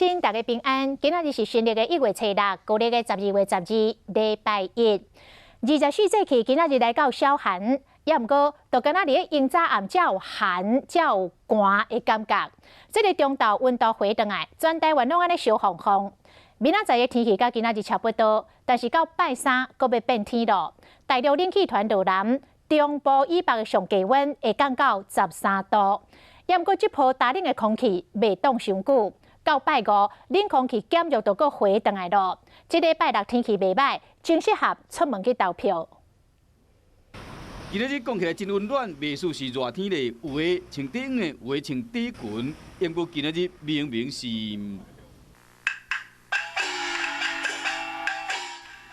親大家平安，今仔日是新曆的1月初6，舊曆的12月12，禮拜一。24節氣今仔日來到小寒，也毋過，就敢若佇咧鷹早暗才有寒，才有寒的感覺。這个中晝溫度回轉來，全台灣攏按呢燒烘烘。明仔載的天氣佮今仔日差不多，但是到拜三閣欲變天囉。大陸冷氣團落南，中部以北的上低溫會降到13度。也毋過，這波大冷的空氣袂凍傷久。到拜五，冷空氣減弱就閣回轉來囉。這禮拜六天氣袂䆀，真適合出門去投票。今仔日講起來真溫暖，袂輸是熱天咧。有的穿短的，有的穿短裙。不過今仔日明明是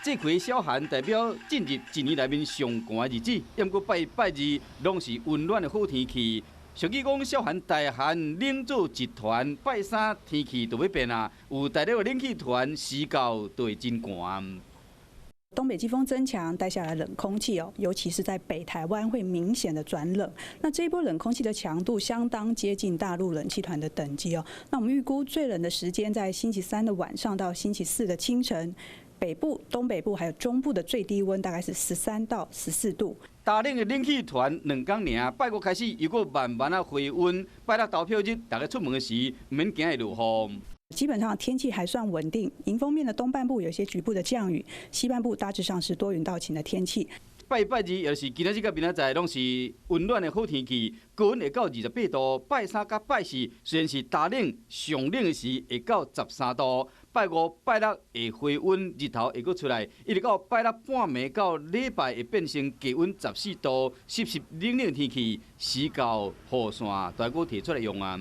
這回小寒，代表進入一年內面上寒的日子。不過拜一拜二攏是溫暖的好天氣。俗語講小寒大寒冷做一團，拜三天氣就欲變啊！有大陸的冷氣團時到就會真寒。東北季風增強，帶下來冷空氣哦，尤其是在北台灣會明顯的轉冷。那這一波冷空氣的強度相當接近大陸冷氣團的等級哦。那我們預估最冷的時間在星期三的晚上到星期四的清晨，北部、東北部還有中部的最低溫大概是13到14度。大冷的冷氣團兩工爾，拜五開始又閣慢慢仔回溫。拜六投票日，大家出門時毋免驚會落雨。基本上天氣還算穩定，迎風面的東半部有些局部的降雨，西半部大致上是多雲到晴的天氣。拜一拜二，也是今仔日佮明仔載，攏是溫暖的好天氣，高溫會到28度。拜三佮拜四雖然是大冷上冷的時，會到13度。拜五、拜六會回溫，日頭會閣出來，一直到拜六半暝到禮拜會變成低溫14度，濕濕冷冷天氣，時到雨傘都愛閣提出來用啊。